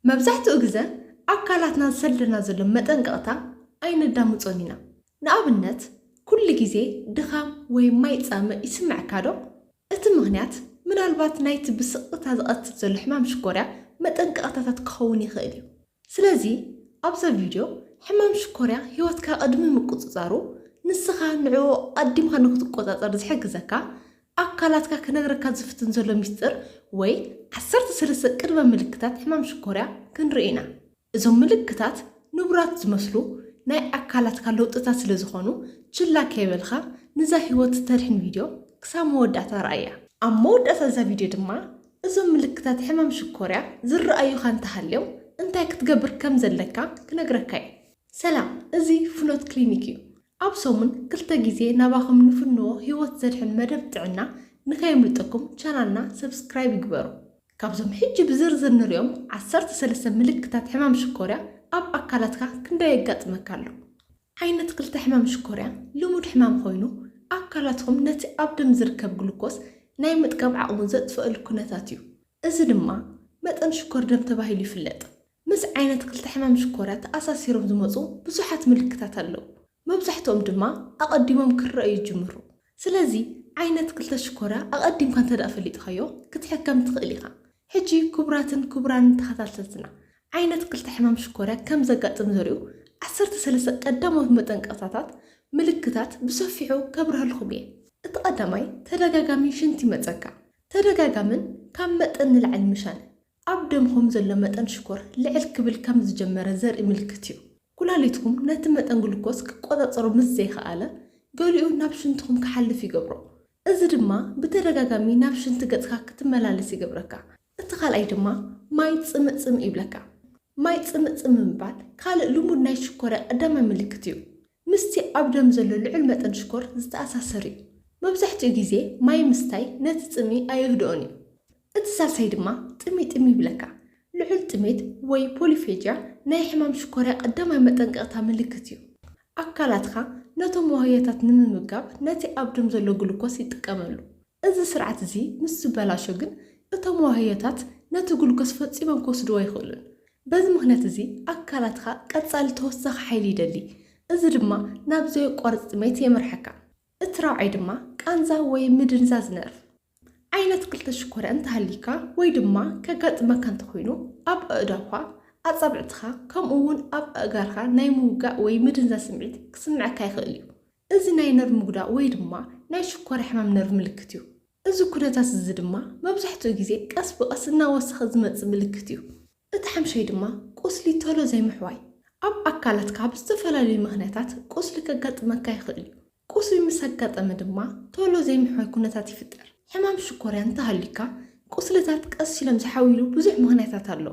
መብዛሕትኡ ግዘ ኣካላትና ዝሰደና ዘሎ መጠንቀቕታ ኣይነዳምጾን ኢና። ንኣብነት፣ ኩሉ ግዜ ድኻም ወይ ማይ ጻምእ ይስምዐካ ዶ? እቲ ምኽንያት ምናልባት ናይቲ ብስቕታ ዝቐትል ዘሎ ሕማም ሽኮርያ መጠንቀቕታታት ክኸውን ይኽእል እዩ። ስለዚ ኣብዛ ቪድዮ ሕማም ሽኮርያ ህይወትካ ቅድሚ ምቁጽጻሩ፣ ንስኻ ንዕኡ ኣቀዲምካ ንክትቆጻጸር ዝሕግዘካ ኣካላትካ ክነግረካ ዝፍትን ዘሎ ሚስጥር ወይ ዓሰርተ ሰለስተ ቅድመ ምልክታት ሕማም ሽኮርያ ክንርኢ ኢና። እዞም ምልክታት ንቡራት ዝመስሉ ናይ ኣካላትካ ለውጥታት ስለ ዝኾኑ፣ ችላ ከይበልካ ንዛ ህይወት እተድሕን ቪድዮ ክሳብ መወዳእታ ረኣያ። ኣብ መወዳእታ እዛ ቪድዮ ድማ እዞም ምልክታት ሕማም ሽኮርያ ዝረኣዩኻ እንተሃልዮም እንታይ ክትገብር ከም ዘለካ ክነግረካ እየ። ሰላም፣ እዚ ፍኖት ክሊኒክ እዩ። ኣብ ሰሙን ክልተ ግዜ ናባኹም ንፍንዎ ህይወት ዘድሕን መደብ ጥዕና ንኸየምልጠኩም ቻናልና ሰብስክራይብ ይግበሩ። ካብዞም ሕጂ ብዝርዝር ንሪኦም ዓሰርተ ሰለስተ ምልክታት ሕማም ሽኮርያ ኣብ ኣካላትካ ክንደይ የጋጥመካ ኣሎ? ዓይነት ክልተ ሕማም ሽኮርያ ልሙድ ሕማም ኮይኑ፣ ኣካላትኩም ነቲ ኣብ ደም ዝርከብ ግሉኮስ ናይ ምጥቃም ዓቕሙ ዘጥፍአሉ ኩነታት እዩ። እዚ ድማ መጠን ሽኮር ደም ተባሂሉ ይፍለጥ። ምስ ዓይነት ክልተ ሕማም ሽኮርያ ተኣሳሲሮም ዝመጹ ብዙሓት ምልክታት ኣለዉ። መብዛሕትኦም ድማ ኣቐዲሞም ክረኣዩ ይጅምሩ። ስለዚ ዓይነት ክልተ ሽኮርያ ኣቐዲምካ እንተ ደኣ ፈሊጥካዮ፣ ክትሕከም ትኽእል ኢኻ። ሕጂ ክቡራትን ክቡራንን ተኸታተልትና፣ ዓይነት ክልተ ሕማም ሽኮርያ ከም ዘጋጥም ዘርእዩ ዓሰርተ ሰለስተ ቀዳሞት መጠንቀቕታታት ምልክታት ብሰፊሑ ከብርሀልኩም እየ። እቲ ቀዳማይ፣ ተደጋጋሚ ሽንቲ ይመጸካ። ተደጋጋምን ካብ መጠን ንላዕሊ ምሻን ኣብ ደምኹም ዘሎ መጠን ሽኮር ልዕል ክብል ከም ዝጀመረ ዘርኢ ምልክት እዩ። ኩላሊትኩም ነቲ መጠን ግሉኮስ ክቆጻጸሮ ምስ ዘይኸኣለ፣ ገሊኡ ናብ ሽንትኹም ክሓልፍ ይገብሮ። እዚ ድማ ብተደጋጋሚ ናብ ሽንቲ ገጽካ ክትመላለስ ይገብረካ። እቲ ካልኣይ ድማ ማይ ጽምእ ጽምእ ይብለካ። ማይ ጽምእ ጽምእ ምባል ካልእ ልሙድ ናይ ሽኮርያ ቀዳማይ ምልክት እዩ። ምስቲ ኣብ ደም ዘሎ ልዑል መጠን ሽኮር ዝተኣሳሰር እዩ። መብዛሕትኡ ግዜ ማይ ምስታይ ነቲ ጽምኢ ኣየህድኦን እዩ። እቲ ሳልሳይ ድማ ጥሚ ጥሚ ይብለካ። ልዑል ጥሜት ወይ ፖሊፌጅያ ናይ ሕማም ሽኮርያ ቀዳማይ መጠንቀቕታ ምልክት እዩ። ኣካላትካ ነቶም ዋህዮታት ንምምጋብ ነቲ ኣብ ደም ዘሎ ግሉኮስ ይጥቀመሉ። እዚ ስርዓት እዚ ምስ ዝበላሾ ግን እቶም ዋህዮታት ነቲ ግሉኮስ ፈጺሞም ክወስድዎ ኣይኽእሉን። በዚ ምኽንያት እዚ ኣካላትካ ቀጻሊ ተወሳኺ ሓይሊ ይደሊ። እዚ ድማ ናብ ዘየቋርጽ ጥሜት የምርሐካ። እቲ ራብዓይ ድማ ቃንዛ ወይ ምድንዛዝ ነርቭ። ዓይነት ክልተ ሽኮርያ እንተሃሊካ ወይ ድማ ከጋጥመካ እንተኾይኑ፣ ኣብ ኣእዳውካ፣ ኣጻብዕትኻ፣ ከምኡ እውን ኣብ ኣእጋርካ ናይ ምውጋእ ወይ ምድንዛዝ ስምዒት ክስምዐካ ይኽእል እዩ። እዚ ናይ ነርቭ ምጉዳእ ወይ ድማ ናይ ሽኮርያ ሕማም ነርቭ ምልክት እዩ። እዚ ኩነታት እዚ ድማ መብዛሕትኡ ግዜ ቀስ ብቐስ እናወሰኸ ዝመጽእ ምልክት እዩ። እቲ ሓምሻይ ድማ ቁስሊ ቶሎ ዘይምሕዋይ። ኣብ ኣካላትካ ብዝተፈላለዩ ምኽንያታት ቁስሊ ከጋጥመካ ይኽእል እዩ። ቁስሊ ምስ ኣጋጠመ ድማ ቶሎ ዘይምሕዋይ ኩነታት ይፍጠር። ሕማም ሽኮርያ እንተሃሊካ፣ ቁስልታት ቀስ ኢሎም ዝሓውይሉ ብዙሕ ምኽንያታት ኣሎ።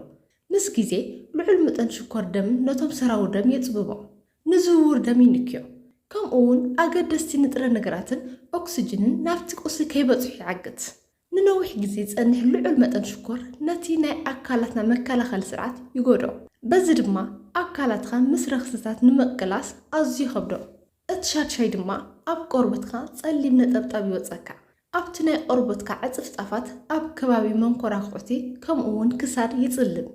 ምስ ግዜ ልዑል መጠን ሽኮር ደም ነቶም ሰራውር ደም የጽብቦም፣ ንዝውውር ደም ይንክዮ፣ ከምኡ እውን ኣገደስቲ ንጥረ ነገራትን ኦክስጅንን ናብቲ ቁስሊ ከይበጽሑ ይዓግት። ንነዊሕ ግዜ ዝጸንሕ ልዑል መጠን ሽኮር ነቲ ናይ ኣካላትና መከላኸሊ ስርዓት ይጎድኦ። በዚ ድማ ኣካላትካ ምስ ረኽስታት ንምቅላስ ኣዝዩ ይኸብዶ። እቲ ሻድሻይ ድማ ኣብ ቆርበትካ ጸሊም ነጠብጣብ ይወጸካ። ኣብቲ ናይ ቆርበትካ ዕጽፍጻፋት ኣብ ከባቢ መንኮራኹዕቲ ከምኡ እውን ክሳድ ይጽልም።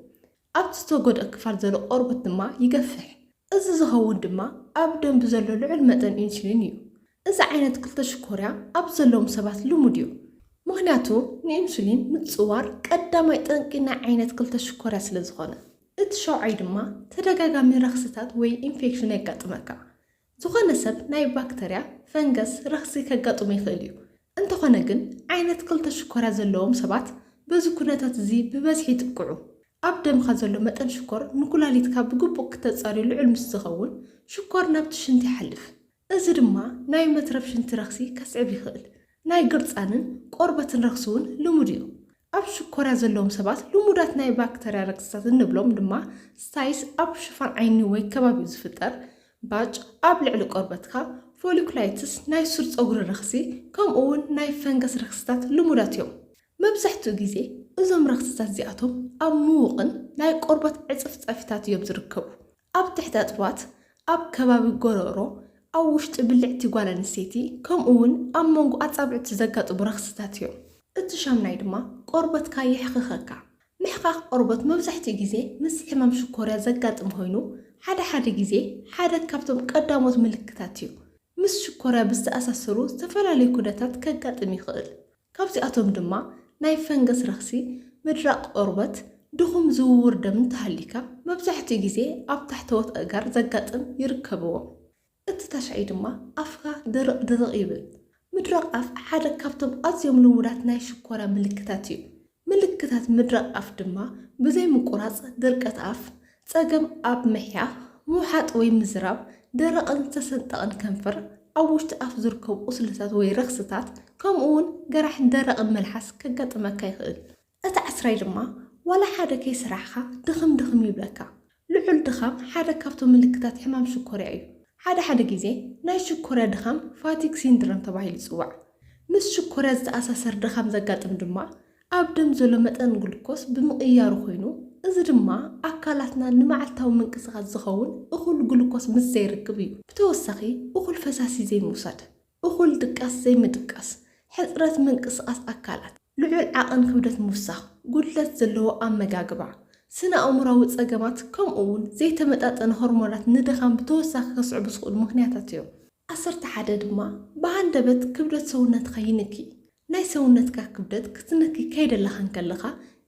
ኣብቲ ዝተጎድአ ክፋል ዘሎ ቆርበት ድማ ይገፍሕ። እዚ ዝኸውን ድማ ኣብ ደም ብዘሎ ልዑል መጠን ኢንሱሊን እዩ። እዚ ዓይነት ክልተ ሽኮርያ ኣብ ዘለዎም ሰባት ልሙድ እዩ። ምኽንያቱ ንኢንሱሊን ምጽዋር ቀዳማይ ጠንቂ ናይ ዓይነት ክልተ ሽኮርያ ስለ ዝኾነ። እቲ ሻውዓይ ድማ ተደጋጋሚ ረኽስታት ወይ ኢንፌክሽን የጋጥመካ። ዝኾነ ሰብ ናይ ባክተርያ፣ ፈንገስ፣ ረኽሲ ከጋጥሞ ይኽእል እዩ። እንተኾነ ግን ዓይነት ክልተ ሽኮርያ ዘለዎም ሰባት በዚ ኩነታት እዚ ብበዝሒ ይጥቅዑ። ኣብ ደምካ ዘሎ መጠን ሽኮር ንኩላሊትካ ብግቡእ ክተጻርዩ ልዑል ምስ ዝኸውን ሽኮር ናብቲ ሽንቲ ይሓልፍ። እዚ ድማ ናይ መትረፍ ሽንቲ ረኽሲ ከስዕብ ይኽእል። ናይ ግርጻንን ቆርበትን ረኽሲ እውን ልሙድ እዩ። ኣብ ሽኮርያ ዘለዎም ሰባት ልሙዳት ናይ ባክተርያ ረኽስታት እንብሎም ድማ ስታይስ ኣብ ሽፋን ዓይኒ ወይ ከባቢኡ ዝፍጠር፣ ባጭ ኣብ ልዕሊ ቆርበትካ፣ ፎሊኩላይትስ፣ ናይ ሱር ጸጉሪ ረኽሲ፣ ከምኡ እውን ናይ ፈንገስ ረኽስታት ልሙዳት እዮም። መብዛሕትኡ ግዜ እዞም ረኽስታት እዚኣቶም ኣብ ምዉቕን ናይ ቆርበት ዕጽፍጻፊታት እዮም ዝርከቡ። ኣብ ትሕቲ ኣጥባት፣ ኣብ ከባቢ ጎረሮ፣ ኣብ ውሽጢ ብልዕቲ ጓል ኣንስተይቲ፣ ከምኡ እውን ኣብ መንጎ ኣጻብዕቲ ዘጋጥሙ ረኽስታት እዮም። እቲ ሻምናይ ድማ ቆርበትካ የሕኽኸካ። ምሕኻኽ ቆርበት መብዛሕትኡ ግዜ ምስ ሕማም ሽኮርያ ዘጋጥም ኮይኑ፣ ሓደ ሓደ ግዜ ሓደ ካብቶም ቀዳሞት ምልክታት እዩ። ምስ ሽኮርያ ብዝተኣሳሰሩ ዝተፈላለዩ ኩነታት ከጋጥም ይኽእል። ካብዚኣቶም ድማ ናይ ፈንገስ ረኽሲ፣ ምድራቕ ቆርበት፣ ድኹም ዝውውር ደም እንተሃሊካ፣ መብዛሕትኡ ግዜ ኣብ ታሕተዎት ኣእጋር ዘጋጥም ይርከብዎም። እቲ ታሽዓይ ድማ ኣፍካ ድርቕ ድርቕ ይብል። ምድራቕ ኣፍ ሓደ ካብቶም ኣዝዮም ልሙዳት ናይ ሽኮርያ ምልክታት እዩ። ምልክታት ምድራቕ ኣፍ ድማ ብዘይ ምቁራጽ ድርቀት ኣፍ፣ ጸገም ኣብ ምሕያኽ፣ ምውሓጥ ወይ ምዝራብ፣ ደረቕን ዝተሰንጠቐን ከንፈር፣ ኣብ ውሽጢ ኣፍ ዝርከቡ ቁስልታት ወይ ረኽስታት፣ ከምኡ እውን ገራሕን ደረቕን መልሓስ ከጋጥመካ ይኽእል። እቲ ዓስራይ ድማ ዋላ ሓደ ከይሰራሕኻ ድኽም ድኽም ይብለካ። ልዑል ድኻም ሓደ ካብቶም ምልክታት ሕማም ሽኮርያ እዩ። ሓደ ሓደ ግዜ ናይ ሽኮርያ ድኻም ፋቲግ ሲንድረም ተባሂሉ ይጽዋዕ። ምስ ሽኮርያ ዝተኣሳሰር ድኻም ዘጋጥም ድማ ኣብ ደም ዘሎ መጠን ግሉኮስ ብምቕያሩ ኮይኑ፣ እዚ ድማ ኣካላትና ንመዓልታዊ ምንቅስቓስ ዝኸውን እኹል ግሉኮስ ምስ ዘይርክብ እዩ። ብተወሳኺ እኹል ፈሳሲ ዘይምውሳድ፣ እኹል ድቃስ ዘይምድቃስ፣ ሕጽረት ምንቅስቓስ ኣካላት፣ ልዑል ዓቐን ክብደት ምውሳኽ፣ ጉድለት ዘለዎ ኣመጋግባ፣ ስነ ኣእምሮኣዊ ጸገማት፣ ከምኡ እውን ዘይተመጣጠነ ሆርሞናት ንድኻም ብተወሳኺ ከስዕቡ ዝኽእሉ ምኽንያታት እዮም። ዓሰርተ ሓደ ድማ ብሃንደበት ክብደት ሰውነትካ ይንኪ። ናይ ሰውነትካ ክብደት ክትንኪ ከይደለኻ እንከለኻ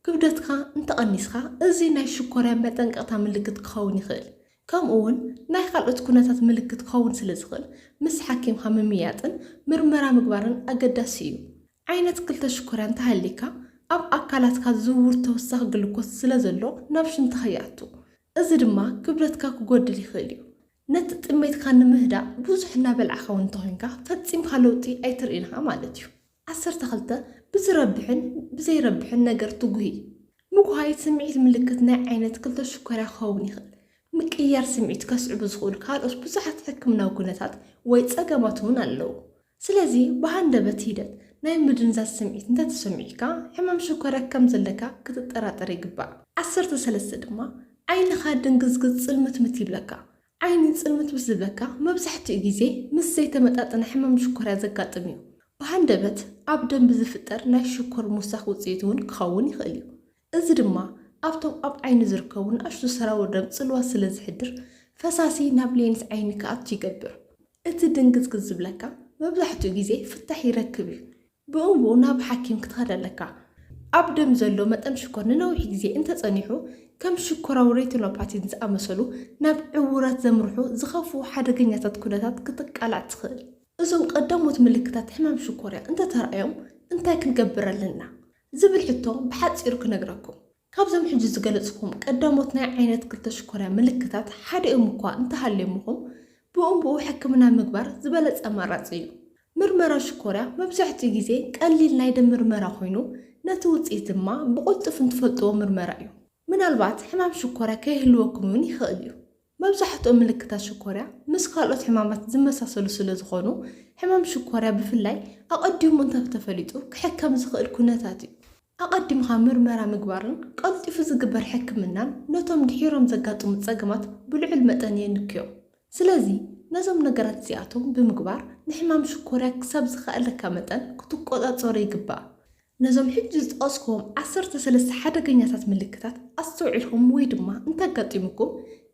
ክብደትካ እንተቐኒስካ፣ እዚ ናይ ሽኮርያ መጠንቀቕታ ምልክት ክኸውን ይኽእል። ከምኡ እውን ናይ ካልኦት ኩነታት ምልክት ክኸውን ስለ ዝኽእል፣ ምስ ሓኪምካ ምምይያጥን ምርመራ ምግባርን ኣገዳሲ እዩ። ዓይነት ክልተ ሽኮርያ እንተሃሊካ፣ ኣብ ኣካላትካ ዝዝውር ተወሳኺ ግሉኮስ ስለ ዘሎ ናብ ሽንቲ ከይኣቱ፣ እዚ ድማ ክብደትካ ክጎድል ይኽእል እዩ። ነቲ ጥሜትካ ንምህዳእ ብዙሕ እናበላዕካ እውን እንተኾይንካ፣ ፈጺምካ ለውጢ ኣይትርእን ኢኻ ማለት እዩ። ዓሰርተ ክልተ ብዝረብሕን ብዘይረብሕን ነገር ትጉሂ። ምጉሃይ ስምዒት ምልክት ናይ ዓይነት ክልተ ሽኮርያ ክኸውን ይኽእል። ምቅይያር ስምዒት ከስዕቡ ዝኽእሉ ካልኦት ብዙሓት ሕክምናዊ ኩነታት ወይ ጸገማት እውን ኣለዉ። ስለዚ ብሃንደበት ሂደት ናይ ምድንዛዝ ስምዒት እንተተሰሚዑካ፣ ሕማም ሽኮርያ ከም ዘለካ ክትጠራጠር ይግባእ። ዓሰርተ ሰለስተ ድማ ዓይንኻ ድንግዝግዝ ጽልምትምት ይብለካ። ዓይኒ ጽልምት ምስ ዝብለካ መብዛሕትኡ ግዜ ምስ ዘይተመጣጠነ ሕማም ሽኮርያ ዘጋጥም እዩ። ብሃንደበት ኣብ ደም ብዝፍጠር ናይ ሽኮር ምውሳኽ ውጽኢት እውን ክኸውን ይኽእል እዩ። እዚ ድማ ኣብቶም ኣብ ዓይኒ ዝርከቡ ንኣሽቱ ሰራውር ደም ጽልዋ ስለ ዝሕድር፣ ፈሳሲ ናብ ሌንስ ዓይኒ ክኣቱ ይገብር። እቲ ድንግዝግዝ ዝብለካ መብዛሕትኡ ግዜ ፍታሕ ይረክብ እዩ። ብእንብኡ ናብ ሓኪም ክትኸድ ኣለካ። ኣብ ደም ዘሎ መጠን ሽኮር ንነዊሕ ግዜ እንተጸኒሑ፣ ከም ሽኮራዊ ሬቲኖፓቲን ዝኣመሰሉ ናብ ዕውራት ዘምርሑ ዝኸፍኡ ሓደገኛታት ኩነታት ክትቃላዕ ትኽእል። እዞም ቀዳሞት ምልክታት ሕማም ሽኮርያ እንተተራእዮም እንታይ ክንገብር ኣለና? ዝብል ሕቶ ብሓጺሩ ክነግረኩም። ካብዞም ሕጂ ዝገለጽኩም ቀዳሞት ናይ ዓይነት ክልተ ሽኮርያ ምልክታት ሓዲኦም እኳ እንተሃልዮምኹም፣ ብእንብኡ ሕክምና ምግባር ዝበለጸ ኣማራጺ እዩ። ምርመራ ሽኮርያ መብዛሕትኡ ግዜ ቀሊል ናይ ደም ምርመራ ኮይኑ፣ ነቲ ውጽኢት ድማ ብቕልጡፍ እንትፈልጥዎ ምርመራ እዩ። ምናልባት ሕማም ሽኮርያ ከይህልወኩም እውን ይኽእል እዩ። መብዛሕትኦም ምልክታት ሽኮርያ ምስ ካልኦት ሕማማት ዝመሳሰሉ ስለ ዝኾኑ፣ ሕማም ሽኮርያ ብፍላይ ኣቐዲሙ እንተተፈሊጡ ክሕከም ዝኽእል ኩነታት እዩ። ኣቐዲምካ ምርመራ ምግባርን ቀልጢፉ ዝግበር ሕክምናን ነቶም ድሒሮም ዘጋጥሙ ጸገማት ብልዑል መጠን የንክዮም። ስለዚ ነዞም ነገራት እዚኣቶም ብምግባር ንሕማም ሽኮርያ ክሳብ ዝኸኣለካ መጠን ክትቆጻጸሮ ይግባእ። ነዞም ሕጂ ዝጠቐስኩዎም ዓሰርተ ሰለስተ ሓደገኛታት ምልክታት ኣስተውዒልኩም ወይ ድማ እንተጋጢሙኩም፣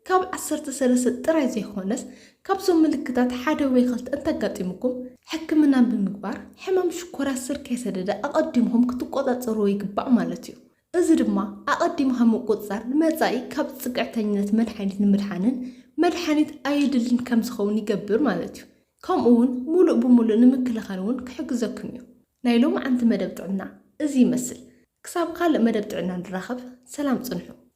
ካብ ዓሰርተ ሰለስተ ጥራይ ዘይኮነስ፣ ካብዞም ምልክታት ሓደ ወይ ክልተ እንተጋጢሙኩም፣ ሕክምና ብምግባር ሕማም ሽኮርያ ስር ከይሰደደ ኣቐዲምኩም ክትቆጻጸርዎ ይግባእ ማለት እዩ። እዚ ድማ ኣቐዲምካ ምቁጽጻር ንመጻኢ ካብ ጽግዕተኝነት መድሓኒት ንምድሓንን መድሓኒት ኣየድልን ከም ዝኸውን ይገብር ማለት እዩ። ከምኡ እውን ሙሉእ ብሙሉእ ንምክልኻል እውን ክሕግዘኩም እዩ። ናይ ሎማዓንቲ መደብ ጥዕና እዚ ይመስል። ክሳብ ካልእ መደብ ጥዕና ንራኸብ፣ ሰላም ጽንሑ።